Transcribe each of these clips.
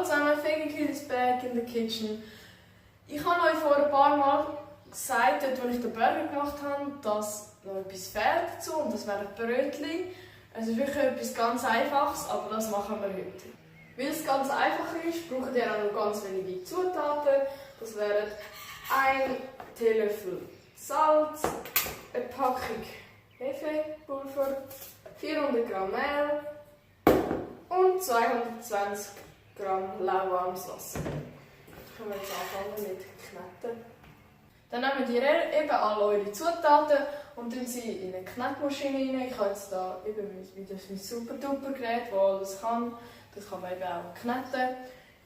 Hallo zusammen, Fegi is back in the kitchen. Ich habe euch vor ein paar Mal gesagt, dort, als ich den Burger gemacht habe, dass noch etwas fehlt dazu und das wären Brötchen. Es ist wirklich etwas ganz Einfaches, aber das machen wir heute. Weil es ganz einfach ist, braucht ihr auch noch ganz wenige Zutaten. Das wären 1 Teelöffel Salz, eine Packung Hefepulver, 400 Gramm Mehl und 220 Gramm lauwarmes Wasser. Jetzt können wir jetzt anfangen mit Kneten. Dann nehmt ihr eben alle eure Zutaten und tun sie in eine Knetmaschine rein. Ich habe jetzt hier eben mein Super-Duper-Gerät, das alles kann. Das kann man eben auch kneten.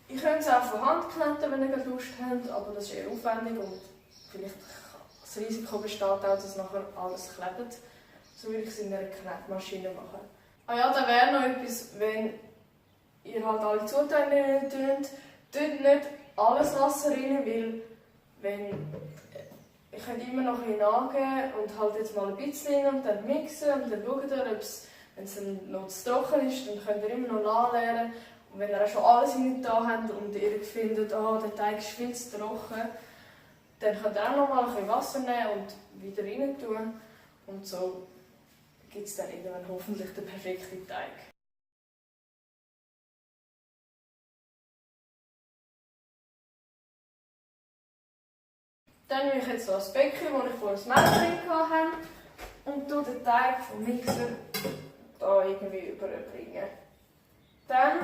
Ihr könnt es auch von Hand kneten, wenn ihr Lust habt, aber das ist eher aufwendig und vielleicht das Risiko besteht auch, dass nachher alles klebt. So würde ich es in einer Knetmaschine machen. Ah ja, da wäre noch etwas, wenn ihr halt alle Zutaten rein tut nicht alles Wasser rein, weil wenn ihr könnt immer noch ein bisschen nachgeben und halt jetzt mal ein bisschen rein und dann mixen und dann schaut ihr, ob es, wenn es dann noch zu trocken ist, dann könnt ihr immer noch nachleeren. Und wenn ihr auch schon alles rein da habt und ihr findet, oh, der Teig ist viel zu trocken, dann könnt ihr auch noch mal ein bisschen Wasser nehmen und wieder rein tun. Und so gibt es dann irgendwann hoffentlich den perfekten Teig. Dann nehme ich jetzt das Becken, das ich vorher das Mehl drin hatte, und tue den Teig vom Mixer hier irgendwie überbringen. Dann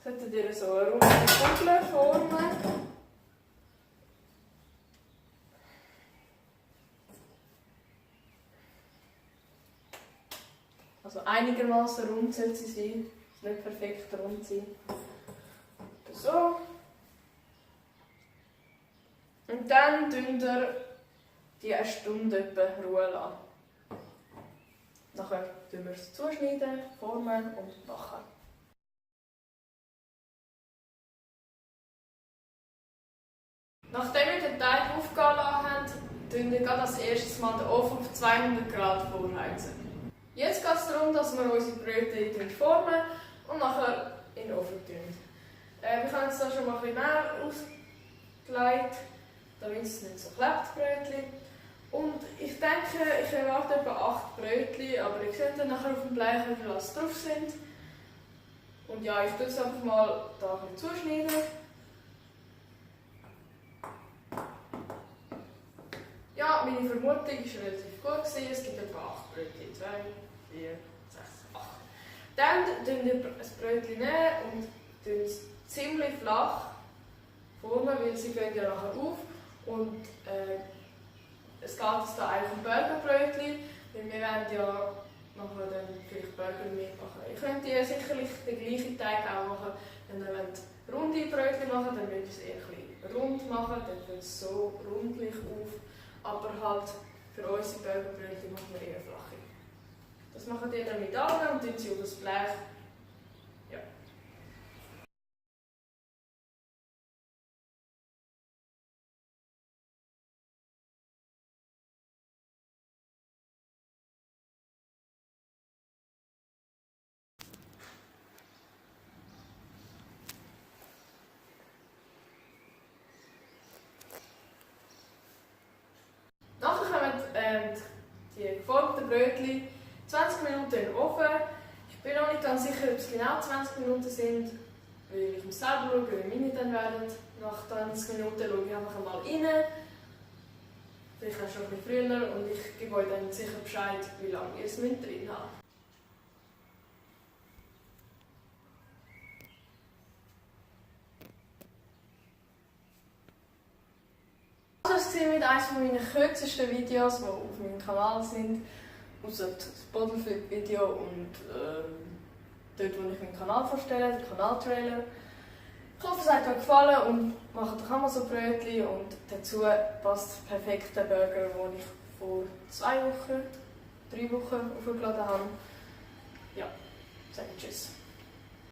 solltet ihr so eine runde Kugel formen. Also einigermaßen rund sollte sie sein, es nicht perfekt rund sein. So. Und dann tun wir die eine Stunde etwa ruhen lassen. Nachher tun wir es zuschneiden, formen und backen. Nachdem wir den Teig aufgehen lassen haben, tun wir als erstes mal den Ofen auf 200 Grad vorheizen. Jetzt geht es darum, dass wir unsere Brötchen formen und nachher in den Ofen tun. Wir haben jetzt hier schon mal ein bisschen Mehl ausgelegt, damit es nicht so klebt, Brötchen. Und ich denke, ich erwarte etwa 8 Brötchen, aber ihr seht dann nachher auf dem Blech, wie viele drauf sind. Und ja, ich tue es einfach mal hier ein bisschen zuschneiden. Ja, meine Vermutung war relativ gut. Es gibt etwa 8 Brötchen. 2, 4, 6, 8. Dann nehmen wir ein Brötchen und es ziemlich flach formen, weil sie gehen ja nachher auf. Und es geht jetzt hier eigentlich um Burgerbrötchen, weil wir wollen ja nachher dann vielleicht Burger mitmachen. Ihr könnt ja sicherlich den gleichen Teig auch machen. Wenn ihr runde Brötchen machen wollt, dann müsst ihr es eher ein bisschen rund machen, dann wird es so rundlich auf. Aber halt für unsere Burgerbrötchen machen wir eher flache. Das machen ihr dann mit allen und tun sie auf das Blech. Ja. Nachher kommen die geformten Brötchen 20 Minuten in den Ofen. Ich bin noch nicht ganz sicher, ob es genau 20 Minuten sind, weil ich muss selber schauen, wie meine dann werden. Nach 20 Minuten schaue ich einfach mal rein. Vielleicht auch schon ein bisschen früher und ich gebe euch dann sicher Bescheid, wie lange ihr es drin habt. Das war mit eines meiner kürzesten Videos, die auf meinem Kanal sind. Außer das Bodelflip-Video und dort, wo ich meinen Kanal vorstelle, den Kanaltrailer. Ich hoffe, es hat euch gefallen und macht doch auch mal so Brötchen. Und dazu passt perfekt der Burger, den ich vor 2 Wochen, 3 Wochen aufgeladen habe. Ja, sage tschüss.